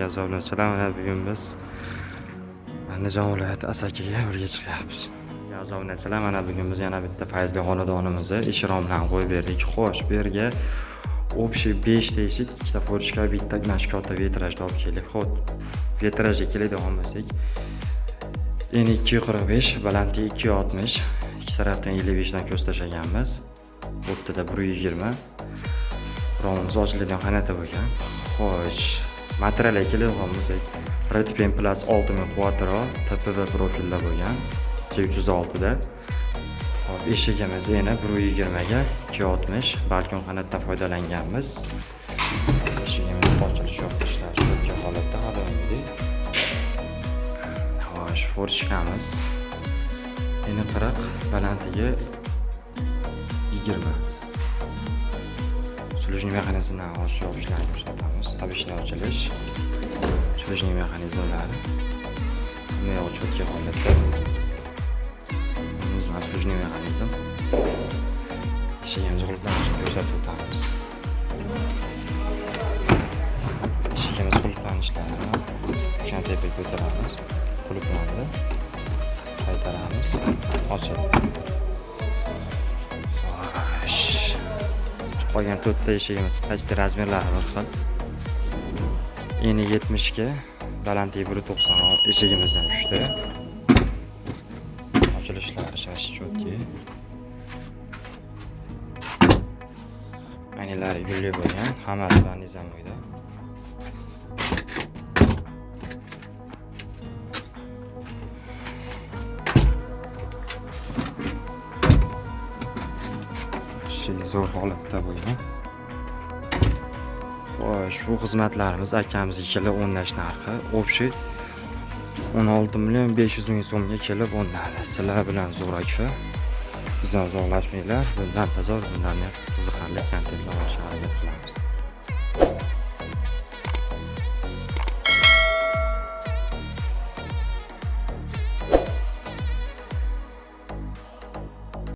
Alaykum aziz obunachilar. Mana bugun biz Andijon viloyati Asakaga yo'lga chiqyapmiz. Aziz obunachilar, mana bugun biz yana bitta fayzli xonadonimizni eshik romlarini qo'yib berdik. Xo'sh, bu yerga общий 5 ta eshik, ikkita форточка, bitta mana shu katta vitrajni olib keldik. Xo'p, vitrajga keladigan bo'lsak, eni 245, balandligi 260, ikki tarafdan 55 dan ko'z tashlaganmiz. O'rtada 120. Romimiz ochiladigan xonada bo'lgan. Xo'sh, materialga keladigan bo'lsak, Red Pen Plus 6000 Quattro TPV profilda bo'lgan. C306 da. Hop, eshigimiz eni 120 ga 260, balkon qanotdan foydalanganmiz. Eshigimiz ochilish yopilishlari чётко holatda har doimgidek. Xo'sh, форточка miz eni 40, balandligi 20. Служебный mexanizmdan ochish yopishlarni ko'rsatamiz. Обычный ochilish. Служебный mexanizmlari. Hamma yoq чётко holatda. Служебный mexanizm. Eshigimiz qulflanishini ko'rsatib o'tamiz. Eshigimiz qulflanishlarini o'shani tepaga ko'taramiz. Qulflandi. Qaytaramiz. Ochildi. Xo'sh. Qolgan to'rtta eshigimiz почти razmerlari bir xil. Eni 70 ga, balandligi 1.90 eshigimizdan tushdi. Ochilishlari shash чётко. Aynalari gulli bo'lgan, hammasi bilan nizamiyda. Eshik zo'r holatda bo'lgan. Xo'sh, bu xizmatlarimiz akamizga kelib o'nglash narxi общий 16 million 500 ming so'mga kelib o'ngladi. Sizlar bilan zo'r aka. Bizdan uzoqlashmanglar. Bundan zo'r, bundan qiziqarli kontentlar olishga harakat qilamiz.